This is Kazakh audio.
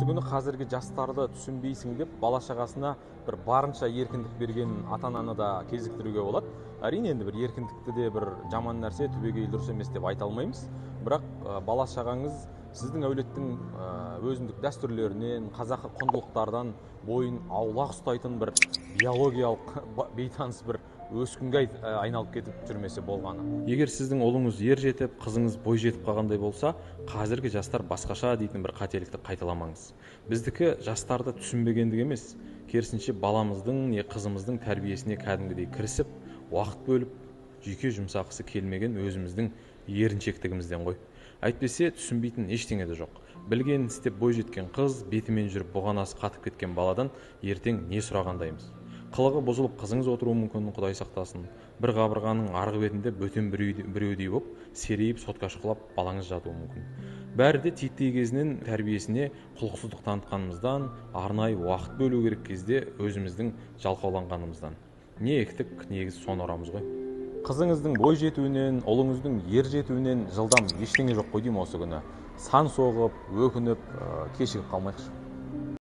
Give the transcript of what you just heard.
Осы күні қазіргі жастарды түсінбейсің деп бала шағасына бір барынша еркіндік берген ата ананы да кезіктіруге болады. Әрине, енді бір еркіндікті де бір жаман нәрсе, түбегейлі дұрыс емес деп айта алмаймыз. Бірақ бала шағаңыз сіздің әулеттің өзіндік дәстүрлерінен, қазақы құндылықтардан бойын аулақ ұстайтын бір биологиялық бейтаныс бір өскінге айналып кетіп жүрмесе болғаны. Егер сіздің ұлыңыз ер жетіп, қызыңыз бой жетіп қалғандай болса, қазіргі жастар басқаша дейтін бір қателікті қайталамаңыз. Біздікі жастарды түсінбегендік емес, керісінше баламыздың не қызымыздың тәрбиесіне кәдімгідей кірісіп, уақыт бөліп, жүйке жұмсағысы келмеген өзіміздің еріншектігімізден ғой. Әйтпесе түсінбейтін ештеңе де жоқ. Білгенін істеп бой жеткен қыз, бетімен жүріп бұғанасы қатып кеткен баладан ертең не сұрағандаймыз? Қылығы бұзылып қызыңыз отыруы мүмкін, Құдай сақтасын. Бір қабырғаның арғы бетінде бөтен біреудей боп, серейіп сотка шұқылап балаңыз жатуы мүмкін. Бәрі де титтей кезінен тәрбиесіне құлықсыздық танытқанымыздан, арнайы уақыт бөлу керек кезде өзіміздің жалқауланғанымыздан. Не ектік, негізі соны ұрамыз ғой. Қызыңыздың бой жетуінен, ұлыңыздың ер жетуінен жылдам ештеңе жоқ қой деймін осы күні. Сан соғып, өкініп, кешігіп қалмайықшы.